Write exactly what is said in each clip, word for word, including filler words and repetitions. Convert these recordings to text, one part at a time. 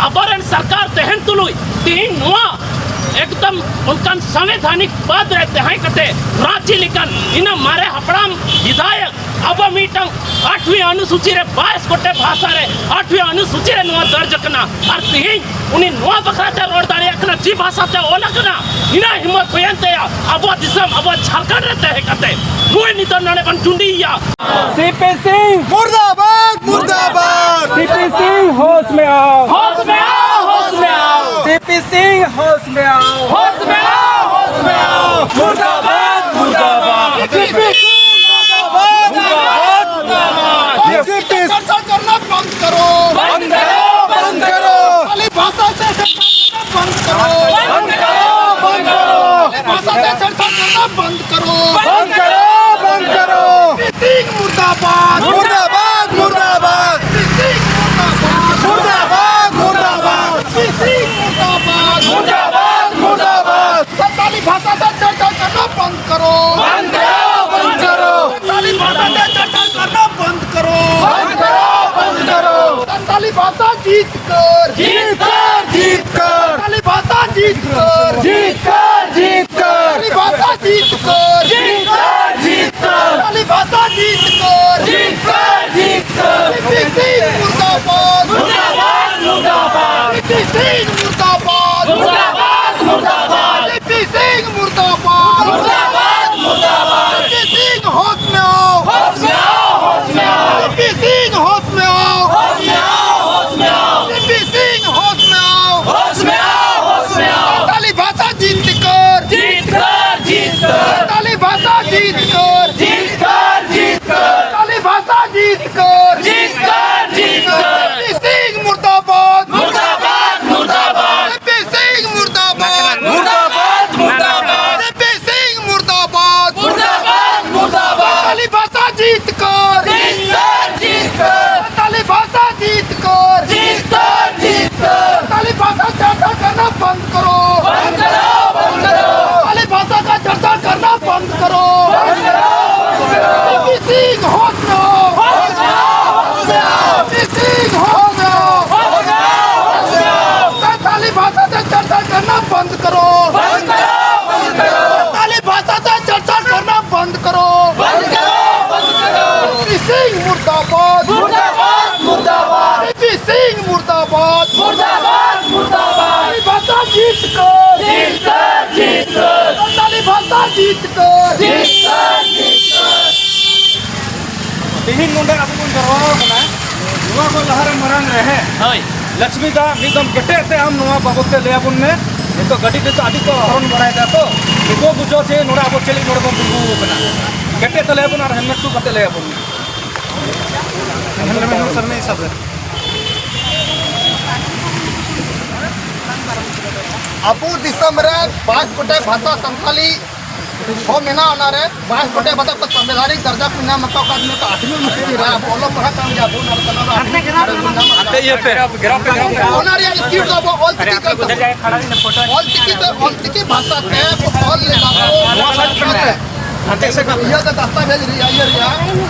ᱟᱵᱚᱨᱮᱱ ᱥᱚᱨᱠᱟᱨ ᱛᱟᱦᱮᱱ ᱛᱩᱞᱩᱡ ᱛᱮᱦᱮᱧ ᱱᱚᱣᱟ ᱮᱠᱫᱚᱢ ᱚᱱᱠᱟᱱ ᱥᱚᱝᱵᱤᱫᱷᱟᱱᱤᱠ ᱯᱚᱫᱽ ᱨᱮ ᱛᱟᱦᱮᱸ ᱠᱟᱛᱮ ᱨᱟᱸᱪᱤ ᱞᱮᱠᱟᱱ ᱤᱱᱟᱹ ᱢᱟᱨᱮ ᱦᱟᱯᱲᱟᱢ ᱵᱤᱫᱷᱟᱭᱚᱠ ᱟᱵᱚ ᱢᱤᱫᱴᱟᱝ ᱟᱴᱷᱣᱤ ᱚᱱᱩᱥᱩᱪᱤ ᱨᱮ ᱵᱟᱭᱤᱥ ᱜᱚᱴᱮᱡ ᱵᱷᱟᱥᱟ ᱨᱮ ᱟᱴᱷᱣᱤ ᱚᱱᱩᱥᱩᱪᱤ ᱨᱮ ᱱᱚᱣᱟ ᱫᱚᱨᱡᱽ ᱟᱠᱟᱱᱟ᱾ ᱟᱨ ᱛᱮᱦᱮᱧ ᱩᱱᱤ ᱱᱚᱣᱟ ᱵᱟᱠᱷᱨᱟ ᱛᱮ ᱨᱚᱲ ᱫᱟᱲᱮᱭᱟᱜ ᱠᱟᱱᱟ, ᱪᱮᱫ ᱵᱷᱟᱥᱟ ᱛᱮ ᱚᱞ ᱟᱠᱟᱱᱟ, ᱤᱱᱟᱹ ᱦᱤᱢᱢᱚᱛ ᱦᱩᱭᱮᱱ ᱛᱟᱭᱟ ᱟᱵᱚᱣᱟᱜ ᱫᱤᱥᱚᱢ, ᱟᱵᱚᱣᱟᱜ ᱡᱷᱟᱲᱠᱷᱚᱸᱰ ᱨᱮ ᱛᱟᱦᱮᱸ ᱠᱟᱛᱮ᱾ ᱱᱩᱭ ᱱᱤᱛᱚᱜ ᱱᱚᱰᱮ ᱵᱚᱱ ᱴᱩᱸᱰᱤᱭᱮᱭᱟ᱾ सीपी सिंह मुर्दाबाद, मुर्दाबाद। सीपी सिंह होश में आओ, होश में आओ, होश में आओ। सीपी सिंह होश में आओ, होश में आओ, होश में आओ। मुर्दाबाद, मुर्दाबाद। सीपी सिंह मुर्दाबाद, मुर्दाबाद, मुर्दाबाद। सीपी सिंह चर्चा करना बंद करो। बंद करो, बंद करो। खाली भाषा से बंद करो। बंद करो, बंद करो। भाषा से छेड़छाड़ करना बंद करो। बंद करो, बंद करो। सीपी सिंह मुर्दाबाद। मुर्दाबाद, मुर्दाबाद। सीपी सिंह मुर्दाबाद। मुर्दाबाद, मुर्दाबाद। सीपी सिंह मुर्दाबाद। मुर्दाबाद, मुर्दाबाद। संताली भाषा से छेड़छाड़ करना बंद करो। बंद करो, बंद करो। संताली भाषा से छेड़छाड़ करना बंद करो। बंद करो, बंद करो। संताली भाषा जीत कर। जीत कर, जीत कर। संताली भाषा जीत कर। जीत कर, जीत कर। संताली भाषा जीत कर। जीत कर, जीत कर। संताली भाषा जीत कर। जीत कर, जीत कर। सीपी सिंह मुर्दाबाद। मुर्दाबाद, मुर्दाबाद। सीपी सिंह मुर्दाबाद। मुर्दाबाद, मुर्दाबाद। सीपी सिंह मुर्दाबाद। मुर्दाबाद, मुर्दाबाद। सीपी सिंह होश में आओ। होश में आओ, होश में आओ। सीपी सिंह होश में आओ। होश में आओ, होश में आओ। सीपी सिंह होश में आओ। होश में आओ, होश में आओ। संताली भाषा जीत कर। जीत कर, जीत कर। संताली भाषा जीत कर। जीत कर, जीत कर। संताली भाषा जीत कर। जीत कर, जीत कर। सीपी सिंह मुर्दाबाद। मुर्दाबाद, मुर्दाबाद। मुर्दाबाद, मुर्दाबाद। भाषा जीत कर। जीत कर, जीत कर। संताली भाषा जीत कर। जीत कर, जीत कर। ᱛᱮᱦᱮᱧ ᱱᱚᱰᱮ ᱟᱵᱚ ᱵᱚᱱ ᱡᱟᱨᱣᱟ ᱟᱠᱟᱱᱟ, ᱱᱚᱣᱟ ᱠᱚ ᱞᱟᱦᱟᱨᱮ ᱢᱟᱨᱟᱝ ᱨᱮᱦᱮ᱾ ᱦᱳᱭ᱾ ᱞᱚᱠᱥᱢᱤ ᱫᱟ, ᱢᱤᱫ ᱫᱚᱢ ᱠᱮᱴᱮᱡ ᱛᱮ ᱟᱢ ᱱᱚᱣᱟ ᱵᱟᱵᱚᱫ ᱛᱮ ᱞᱟᱹᱭ ᱟᱵᱚᱱ ᱢᱮ᱾ ᱱᱤᱛᱚᱜ ᱜᱟᱹᱰᱤ ᱛᱮ ᱟᱹᱰᱤ ᱠᱚ ᱦᱚᱨᱚᱱ ᱵᱟᱲᱟᱭᱮᱫᱟ ᱛᱚ, ᱱᱩᱠᱩ ᱵᱩᱡᱷᱟᱹᱣ ᱡᱮ ᱱᱚᱰᱮ ᱟᱵᱚ ᱪᱮᱫ ᱞᱟᱹᱜᱤᱫ ᱱᱚᱰᱮ ᱵᱚᱱ ᱛᱤᱸᱜᱩ ᱟᱠᱟᱱᱟ᱾ ᱠᱮᱴᱮᱡ ᱛᱮ ᱞᱟᱹᱭ ᱟᱵᱚᱱ ᱟᱨ ᱦᱮᱞᱢᱮᱴ ᱠᱚ ᱠᱟᱛᱮ ᱞᱟᱹᱭ ᱟᱵᱚᱱ ᱢᱮ᱾ ᱟᱵᱚ ᱫᱤᱥᱚᱢ ᱨᱮ ᱵᱟᱭᱤᱥ ᱜᱚᱴᱮᱡ ᱵᱷᱟᱥᱟ ᱥᱟᱱᱛᱟᱞᱤ ᱦᱚᱸ ᱢᱮᱱᱟᱜᱼᱟ᱾ ᱚᱱᱟᱨᱮ ᱵᱟᱭᱤᱥ ᱜᱚᱴᱮᱡ ᱵᱷᱟᱥᱟ ᱠᱚ ᱥᱚᱝᱵᱤᱫᱷᱟᱱᱤᱠ ᱫᱟᱨᱡᱟ ᱠᱚ ᱧᱟᱢ ᱟᱠᱟᱫ ᱠᱟᱱ ᱱᱤᱭᱟᱹ ᱠᱚ ᱟᱴᱷᱨᱚ ᱚᱱᱩᱥᱩᱪᱤ ᱨᱮ ᱟᱵᱚ ᱚᱞᱚᱜ ᱯᱟᱲᱦᱟᱜ ᱠᱟᱱ ᱜᱮᱭᱟ ᱵᱚᱱ, ᱟᱨ ᱥᱟᱱᱟᱢ ᱟᱜ ᱟᱯᱮ ᱤᱭᱟᱹ ᱯᱮ, ᱜᱨᱟᱯ ᱯᱮ, ᱜᱨᱟᱯ ᱯᱮ᱾ ᱚᱱᱟ ᱨᱮᱭᱟᱜ ᱥᱠᱨᱤᱯᱴ ᱫᱚ ᱟᱵᱚ ᱚᱞ ᱪᱤᱠᱤ ᱠᱟᱱ ᱛᱟᱵᱚᱱᱟ᱾ ᱚᱞ ᱪᱤᱠᱤ ᱛᱮ, ᱚᱞ ᱪᱤᱠᱤ ᱵᱷᱟᱥᱟ ᱛᱮ ᱚᱞ ᱞᱮᱫᱟ ᱠᱚ ᱱᱚᱣᱟ ᱥᱟᱱᱛᱟᱲ ᱛᱮ᱾ ᱤᱭᱟᱹ ᱫᱚ ᱫᱟᱥᱛᱟᱵᱮᱡᱽ ᱨᱮᱭᱟᱜ, ᱤᱭᱟᱹ ᱨᱮᱭᱟᱜ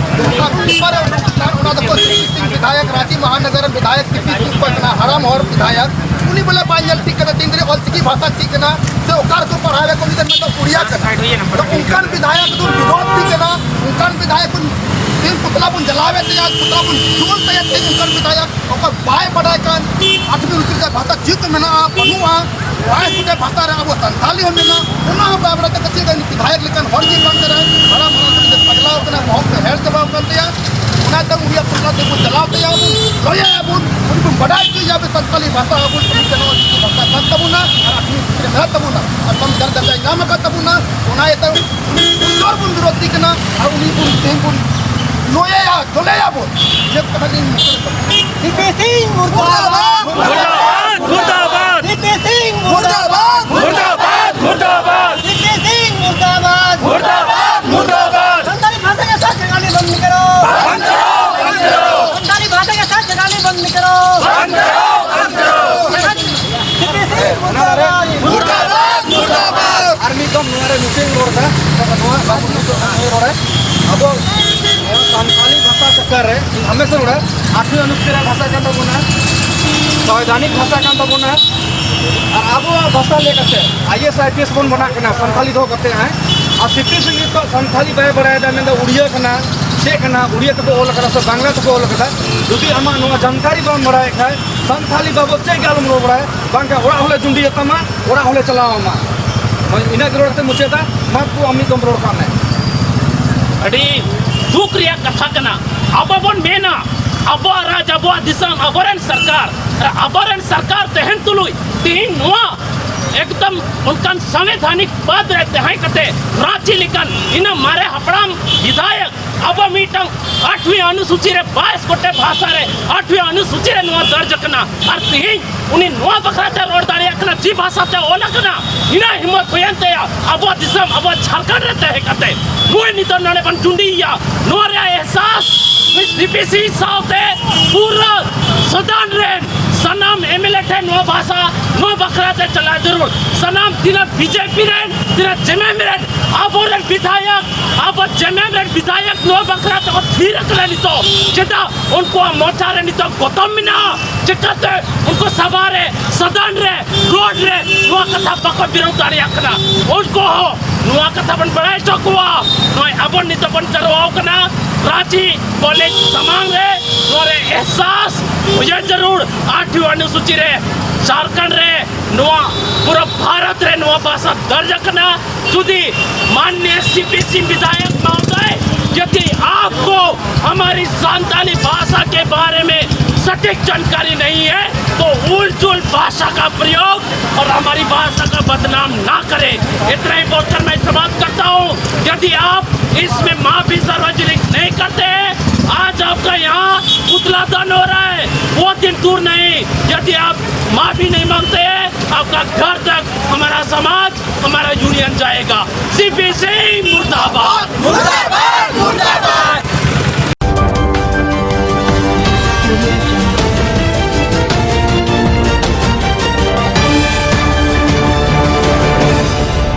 ᱚᱱᱟ ᱯᱮᱯᱟᱨ ᱨᱮ ᱩᱰᱩᱠ ᱠᱟᱱ, ᱚᱱᱟ ᱫᱚᱠᱚ ᱥᱤ ᱯᱤ ᱥᱤᱝ ᱵᱤᱫᱷᱟᱭᱚᱠ, ᱨᱟᱸᱪᱤ ᱢᱚᱦᱟᱱᱚᱜᱚᱨ ᱨᱮᱱ ᱵᱤᱫᱷᱟᱭᱚᱠ ᱥᱤ ᱯᱤ ᱥᱤᱝ ᱠᱚ ᱠᱟᱱᱟ, ᱦᱟᱲᱟᱢ ᱦᱚᱲ ᱵᱤᱫᱷᱟᱭᱚᱠ᱾ ᱩᱱᱤ ᱵᱚᱞᱮ ᱵᱟᱭ ᱧᱮᱞ ᱴᱷᱤᱠ ᱠᱟᱫᱟ ᱛᱤᱱ ᱨᱮ ᱚᱞ ᱪᱤᱠᱤ ᱵᱷᱟᱥᱟ ᱪᱮᱫ ᱠᱟᱱᱟ ᱥᱮ ᱚᱠᱟ ᱨᱮᱠᱚ ᱯᱟᱲᱦᱟᱣ ᱮᱫᱟ, ᱩᱱᱤ ᱫᱚ ᱢᱮᱱᱫᱟ ᱩᱲᱤᱭᱟ ᱠᱟᱱᱟ᱾ ᱛᱚ ᱚᱱᱠᱟᱱ ᱵᱤᱫᱷᱟᱭᱚᱠ ᱫᱚ ᱵᱤᱨᱳᱫᱷ ᱴᱷᱤᱠ ᱠᱟᱱᱟ, ᱚᱱᱠᱟᱱ ᱵᱤᱫᱷᱟᱭᱚᱠ ᱠᱚ ᱛᱮᱦᱮᱧ ᱯᱩᱛᱞᱟ ᱵᱚᱱ ᱡᱟᱞᱟᱣᱮᱫ ᱛᱟᱭᱟ, ᱯᱩᱛᱞᱟ ᱵᱚᱱ ᱡᱩᱞ ᱛᱟᱭᱟ ᱛᱮᱦᱮᱧ ᱚᱱᱠᱟᱱ ᱵᱤᱫᱷᱟᱭᱚᱠ᱾ ᱚᱠᱚᱭ ᱵᱟᱭ ᱵᱟᱰᱟᱭ ᱠᱟᱱ, ᱟᱴᱷᱢᱤ ᱨᱩᱪᱤ ᱨᱮ ᱵᱷᱟᱥᱟ ᱪᱮᱫ ᱠᱚ ᱢᱮᱱᱟᱜᱼᱟ, ᱵᱟᱹᱱᱩᱜᱼᱟ, ᱵᱟᱭ ᱵᱟᱰᱟᱭ ᱵᱷᱟᱥᱟ ᱨᱮ ᱟᱵᱚ ᱥᱟᱱᱛᱷᱟᱞᱤ ᱦᱚᱸ ᱢᱮᱱᱟᱜᱼᱟ, ᱚᱱᱟ ᱦᱚᱸ ᱵᱟᱭ ᱵᱟᱰᱟᱭ ᱠᱟᱱ᱾ ᱪᱮᱫ ᱞᱟᱹᱜᱤᱫ ᱵᱤᱫᱷᱟᱭᱚᱠ ᱞᱮᱠᱟᱱ ᱦᱚᱲ ᱜᱮ ᱵᱟᱝ ᱠᱟᱱᱟᱭ, ᱦᱟᱲᱟᱢ ᱦᱟᱲᱟᱢ ᱛᱮ ᱯᱟᱜᱽᱞᱟᱣ ᱠᱟᱱᱟ, ᱵᱚᱦᱚᱜ ᱛᱮ ᱦᱮᱲ ᱪᱟᱵᱟᱣ ᱠᱟᱱ ᱛᱟᱭᱟ᱾ ᱚᱱᱟᱛᱮ ᱩᱱᱤᱭᱟᱜ ᱯᱚᱭᱥᱟ ᱛᱮᱵᱚᱱ ᱪᱟᱞᱟᱣ ᱛᱟᱭᱟ, ᱵᱚᱱ ᱞᱟᱹᱭᱟᱭᱟ ᱵᱚᱱ, ᱩᱱᱤ ᱵᱚᱱ ᱵᱟᱰᱟᱭ ᱦᱚᱪᱚᱭᱮᱭᱟ ᱡᱮ ᱥᱟᱱᱛᱟᱞᱤ ᱵᱷᱟᱥᱟ ᱟᱵᱚ ᱥᱚᱝᱵᱤᱫᱷᱟᱱ ᱚᱞ ᱪᱤᱠᱤ ᱵᱷᱟᱥᱟ ᱠᱟᱱ ᱛᱟᱵᱚᱱᱟ ᱟᱨ ᱟᱴᱷᱢᱤ ᱨᱮ ᱢᱮᱱᱟᱜ ᱛᱟᱵᱚᱱᱟ ᱟᱨ ᱥᱚᱝᱵᱤᱫᱷᱟᱱ ᱫᱟᱨᱡᱟᱭ ᱧᱟᱢ ᱟᱠᱟᱫ ᱛᱟᱵᱚᱱᱟ᱾ ᱚᱱᱟ ᱤᱭᱟᱹᱛᱮ ᱩᱱᱤ ᱡᱳᱨ ᱵᱚᱱ ᱵᱤᱨᱳᱫᱷ ᱠᱟᱱᱟ ᱟᱨ ᱩᱱᱤ ᱵᱚᱱ ᱛᱮᱦᱮᱧ ᱵᱚᱱ ᱞᱚᱭᱮᱭᱟ, ᱡᱚᱞᱮᱭᱟ ᱵᱚᱱ᱾ ᱤᱱᱟᱹ ᱠᱟᱛᱷᱟ ᱞᱤᱧ ᱢᱩᱪᱟᱹᱫ ᱠᱟᱫᱟ᱾ ᱥᱤ ᱯᱤ ᱥᱤᱝ ᱢᱩᱨᱫᱟᱵᱟᱫ! ᱢᱩᱨᱫᱟᱵᱟᱫ! ᱢᱩᱨᱫᱟᱵᱟᱫ! ᱥᱤ ᱯᱤ ᱥᱤᱝ ᱢᱩᱨᱫᱟᱵᱟᱫ! ᱢᱩᱨᱫᱟᱵᱟᱫ! ᱢᱩᱨᱫᱟᱵᱟᱫ! ᱢᱩᱨᱫᱟᱵᱟᱫ! ᱥᱤ ᱯᱤ ᱥᱤᱝ ᱢᱩᱨᱫᱟᱵᱟᱫ! ᱢᱩᱨᱫᱟᱵᱟᱫ! ᱢᱩᱨᱫᱟᱵᱟᱫ! ᱥᱟᱱᱛᱟᱲᱤ ᱵᱷᱟᱥᱟ ᱠᱮ ᱥᱟᱛᱷ ᱪᱮᱲᱷᱟᱱᱤ ᱵᱚᱱᱫ ᱠᱟᱨᱳ! ᱵᱚᱱᱫ ᱠᱟᱨᱳ! ᱵᱚᱱᱫ ᱠᱟᱨᱳ! ᱥᱟᱱᱛᱟᱲᱤ ᱵᱷᱟᱥᱟ ᱠᱮ ᱥᱟᱛᱷ ᱪᱮᱲᱷᱟᱱᱤ ᱵᱚᱱᱫ ᱠᱟᱨᱳ! ᱵᱚᱱᱫ ᱠᱟᱨᱳ! ᱵᱚᱱᱫ ᱠᱟᱨᱳ! ᱥᱤ ᱯᱤ ᱥᱤᱝ ᱢᱩᱨᱫᱟᱵᱟᱫ! ᱢᱩᱨᱫᱟᱵᱟᱫ! ᱢᱩᱨᱫᱟᱵᱟᱫ! ᱟᱨ ᱢᱤᱫ ᱫᱚᱢ ᱱᱚᱣᱟ ᱨᱮ ᱱᱤᱥᱪᱚᱭ ᱤᱧ ᱨᱚᱲ ᱮᱫᱟ, ᱱᱚᱣᱟ ᱵᱟᱵᱚᱱ ᱱᱤᱛᱚᱜ ᱱᱚᱜᱼᱚᱭ ᱨᱚᱲᱟ᱾ ᱟᱵᱚ ᱱᱚᱣᱟ ᱥᱟᱱᱛᱟᱲᱤ ᱵᱷᱟᱥᱟ ᱪᱟᱠᱟᱨ ᱨᱮ ᱤᱧ ᱦᱟᱢᱮᱥᱟ ᱨᱚᱲᱟ, ᱟᱴᱷᱣᱤ ᱚᱱᱩᱥᱩᱪᱤ ᱨᱮᱭᱟᱜ ᱵᱷᱟᱥᱟ ᱠᱟᱱ ᱛᱟᱵᱚᱱᱟ, ᱥᱚᱝᱵᱤᱫᱷᱟᱱᱤᱠ ᱵᱷᱟᱥᱟ ᱠᱟᱱ ᱛᱟᱵᱚᱱᱟ, ᱟᱨ ᱟᱵᱚᱣᱟᱜ ᱵᱷᱟᱥᱟ ᱞᱟᱹᱭ ᱠᱟᱛᱮ I A S, I P S ᱵᱚᱱ ᱵᱮᱱᱟᱜ ᱠᱟᱱᱟ ᱥᱟᱱᱛᱟᱲᱤ ᱫᱚᱦᱚ ᱠᱟᱛᱮ, ᱦᱮᱸ? ᱟᱨ ᱥᱤ ᱯᱤ ᱥᱤᱝ ᱱᱤᱛᱚᱜ ᱥᱟᱱᱛᱟᱲᱤ ᱵᱟᱭ ᱵᱟᱲᱟᱭᱮᱫᱟ, ᱢᱮᱱᱫᱟ ᱩᱲᱤᱭᱟ ᱠᱟᱱᱟ, ᱪᱮᱫ ᱠᱟᱱᱟ, ᱩᱲᱤᱭᱟ ᱛᱮᱠᱚ ᱚᱞ ᱠᱟᱫᱟ ᱥᱮ ᱵᱟᱝᱞᱟ ᱛᱮᱠᱚ ᱚᱞ ᱠᱟᱫᱟ? ᱡᱩᱫᱤ ᱟᱢᱟᱜ ᱱᱚᱣᱟ ᱡᱟᱱᱠᱟᱨᱤ ᱵᱟᱢ ᱵᱟᱲᱟᱭ ᱠᱷᱟᱡ, ᱥᱟᱱᱛᱷᱟᱞᱤ ᱵᱟᱵᱚᱫ ᱪᱮᱫ ᱜᱮ ᱟᱞᱚᱢ ᱨᱚᱲ ᱵᱟᱲᱟᱭᱟ, ᱵᱟᱝᱠᱷᱟᱱ ᱚᱲᱟᱜ ᱦᱚᱸᱞᱮ ᱡᱩᱸᱰᱤ ᱟᱛᱟᱢᱟ, ᱚᱲᱟᱜ ᱦᱚᱸᱞᱮ ᱪᱟᱞᱟᱣ ᱟᱢᱟ᱾ ᱦᱳᱭ, ᱤᱱᱟᱹᱜ ᱜᱮ ᱨᱚᱲ ᱠᱟᱛᱮ ᱢᱩᱪᱟᱹᱫᱟ᱾ ᱢᱟ ᱵᱟᱹᱵᱩ, ᱟᱢ ᱢᱤᱫ ᱫᱚᱢ ᱨᱚᱲ ᱠᱟᱜ ᱢᱮ᱾ ᱟᱹᱰᱤ ᱫᱩᱠ ᱨᱮᱭᱟᱜ ᱠᱟᱛᱷᱟ ᱠᱟᱱᱟ᱾ ᱟᱵᱚ ᱵᱚᱱ ᱢᱮᱱᱟ, ᱟᱵᱚᱣᱟᱜ ᱨᱟᱡᱽ, ᱟᱵᱚᱣᱟᱜ ᱫᱤᱥᱚᱢ, ᱟᱵᱚᱨᱮᱱ ᱥᱚᱨᱠᱟᱨ, ᱟᱨ ᱟᱵᱚᱨᱮᱱ ᱥᱚᱨᱠᱟᱨ ᱛᱟᱦᱮᱱ ᱛᱩᱞᱩᱡ ᱛᱮᱦᱮᱧ ᱱᱚᱣᱟ ᱮᱠᱫᱚᱢ ᱚᱱᱠᱟᱱ ᱥᱟᱝᱵᱤᱫᱷᱟᱱᱤᱠ ᱯᱚᱫ ᱨᱮ ᱛᱟᱦᱮᱸ ᱠᱟᱛᱮ ᱨᱟᱸᱪᱤ ᱞᱮᱠᱟᱱ ᱤᱱᱟᱹ ᱢᱟᱨᱮ ᱦᱟᱯᱲᱟᱢ ᱵᱤᱫᱷᱟᱭᱚᱠ ᱟᱵᱚ ᱢᱤᱫᱴᱟᱝ ᱟᱴᱷᱣᱤ ᱚᱱᱩᱥᱩᱪᱤ ᱨᱮ ᱵᱟᱭᱤᱥ ᱜᱚᱴᱮᱡ ᱵᱷᱟᱥᱟ ᱨᱮ ᱟᱴᱷᱣᱤ ᱚᱱᱩᱥᱩᱪᱤ ᱨᱮ ᱱᱚᱣᱟ ᱫᱚᱨᱡᱽ ᱟᱠᱟᱱᱟ᱾ ᱟᱨ ᱛᱮᱦᱮᱧ ᱩᱱᱤ ᱱᱚᱣᱟ ᱵᱟᱠᱷᱨᱟ ᱛᱮ ᱨᱚᱲ ᱫᱟᱲᱮᱭᱟᱜ ᱠᱟᱱᱟ, ᱪᱮᱫ ᱵᱷᱟᱥᱟ ᱛᱮ ᱚᱞ ᱟᱠᱟᱱᱟ, ᱤᱱᱟᱹ ᱦᱤᱢᱢᱚᱛ ᱦᱩᱭᱮᱱ ᱛᱟᱭᱟ ᱟᱵᱚᱣᱟᱜ ᱫᱤᱥᱚᱢ, ᱟᱵᱚᱣᱟᱜ ᱡᱷᱟᱲᱠᱷᱚᱸᱰ ᱨᱮ ᱛᱟᱦᱮᱸ ᱠᱟᱛᱮ᱾ ᱱᱩᱭ ᱱᱤᱛᱚᱜ ᱱᱚᱰᱮ ᱵᱚᱱ ᱡᱩᱸᱰᱤᱭᱮᱭᱟ, ᱱᱚᱣᱟ ᱨᱮᱭᱟᱜ ᱮᱦᱥᱟᱥ ᱱᱩᱭ ᱥᱤ ᱯᱤ ᱥᱤ ᱥᱟᱶᱛᱮ ᱯᱩᱨᱟᱹ ᱥᱚᱫᱚᱱ ᱨᱮᱱ ᱥᱟᱱᱟᱢ ᱮᱢ ᱮᱞ ᱮ ᱴᱷᱮᱱ ᱱᱚᱣᱟ ᱵᱷᱟᱥᱟ, ᱱᱚᱣᱟ ᱵᱟᱠᱷᱨᱟ ᱛᱮ ᱪᱟᱞᱟᱣ ᱡᱟᱹᱨᱩᱲ᱾ ᱥᱟᱱᱟᱢ ᱛᱤᱱᱟᱹᱜ ᱵᱤ ᱡᱮ ᱯᱤ ᱨᱮᱱ, ᱛᱤᱱᱟᱹᱜ ᱡᱮᱢᱮᱢ ᱨᱮᱱ ᱟᱵᱚᱨᱮᱱ ᱵᱤᱫᱷᱟᱭᱚᱠ, ᱟᱵᱚ ᱡᱮᱢᱮᱢ ᱨᱮᱱ ᱵᱤᱫᱷᱟᱭᱚᱠ ᱱᱚᱣᱟ ᱵᱟᱠᱷᱨᱟ ᱛᱮᱠᱚ ᱛᱷᱤᱨ ᱟᱠᱟᱱᱟ ᱱᱤᱛᱚᱜ᱾ ᱪᱮᱫᱟᱜ ᱩᱱᱠᱩᱣᱟᱜ ᱢᱚᱪᱟ ᱨᱮ ᱱᱤᱛᱚᱜ ᱜᱚᱛᱚᱢ ᱢᱮᱱᱟᱜᱼᱟ? ᱪᱤᱠᱟᱹᱛᱮ ᱩᱱᱠᱩ ᱥᱟᱵᱷᱟ ᱨᱮ, ᱥᱚᱫᱚᱱ ᱨᱮ, ᱨᱳᱰ ᱨᱮ ᱱᱚᱣᱟ ᱠᱟᱛᱷᱟ ᱵᱟᱠᱚ ᱵᱤᱨᱳᱫ ᱫᱟᱲᱮᱭᱟᱜ ᱠᱟᱱᱟ? ᱩᱱᱠᱩ ᱦᱚᱸ ᱱᱚᱣᱟ ᱠᱟᱛᱷᱟ ᱵᱚᱱ ᱵᱟᱲᱟᱭ ᱦᱚᱪᱚ ᱠᱚᱣᱟ᱾ ᱱᱚᱜᱼᱚᱭ ᱟᱵᱚ ᱱᱤᱛᱚᱜ ᱵᱚᱱ ᱡᱟᱨᱣᱟ ᱟᱠᱟᱱᱟ ᱨᱟᱸᱪᱤ ᱠᱚᱞᱮᱡᱽ ᱥᱟᱢᱟᱝ ᱨᱮ, ᱱᱚᱣᱟ ᱨᱮ ᱮᱦᱥᱟᱥ ᱦᱩᱭᱩᱜ ᱡᱟᱹᱨᱩᱲ᱾ ᱟᱴᱷᱣᱤ ᱚᱱᱩᱥᱩᱪᱤ ᱨᱮ ᱡᱷᱟᱲᱠᱷᱚᱸᱰ ᱨᱮ, ᱱᱚᱣᱟ ᱯᱩᱨᱟᱹ ᱵᱷᱟᱨᱚᱛ ᱨᱮ ᱱᱚᱣᱟ ᱵᱷᱟᱥᱟ ᱫᱚᱨᱡᱽ ᱟᱠᱟᱱᱟ᱾ यदि माननीय सी पी सी विधायक महोदय, यदि आपको हमारी संताली भाषा के बारे में सटीक जानकारी नहीं है, तो उलझुल भाषा का प्रयोग और हमारी भाषा का बदनाम ना करें। इतना ही बोलकर मैं समाप्त करता हूँ। यदि आप इसमें माफी सार्वजनिक नहीं करते हैं, आज आपका यहाँ पुतला दहन हो रहा है, वो दिन दूर नहीं। यदि आप माफी नहीं मांगते हैं, आपका घर तक हमारा समाज, हमारा यूनियन जाएगा। सी पी सी मुर्दाबाद। मुर्दाबाद, मुर्दाबाद।